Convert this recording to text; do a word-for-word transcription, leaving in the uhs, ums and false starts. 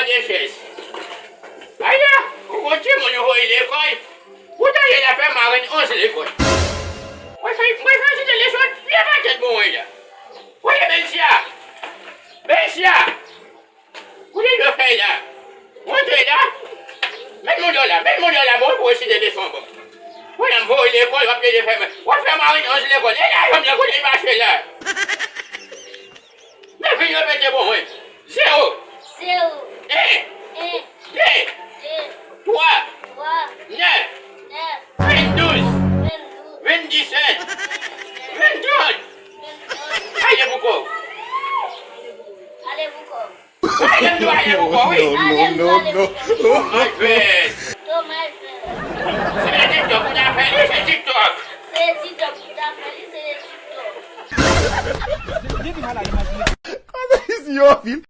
Lechèz. Aya, ou gon timoun ou voye lekòl, ou tande l ap fè marenn onz lekòl. Mwen fè, mwen fè site leson, lè pa tèt bon, wi, la. Ou ye Belsia? Belsia! Ou ye yo fè la? Montre la. Met moun yo la, met moun yo la, bon, pou resite leson, bon. Ou la, m voye lekòl, w ap plede fè, w ap fè marenn onz lekòl. E la, jòm nan, kote l mache la? Men vin repete pou mwen. Zewo. Zewo. En. En. De. De. Twa. Twa. Nèf. Nèf. Venndouz. Venndouz. Venndisèt. Venndisèt. Venntrant. Venntrant. Ale pou kò w. Ale pou kò w. Ale m di w ale pou kò w, wi. No, no, no, no. Domaj vèt. Domaj vèt. Se TikTok ou ta fè li, se TikTok. Se TikTok ou ta fè li, se TikTok. Kòman isi yo vin?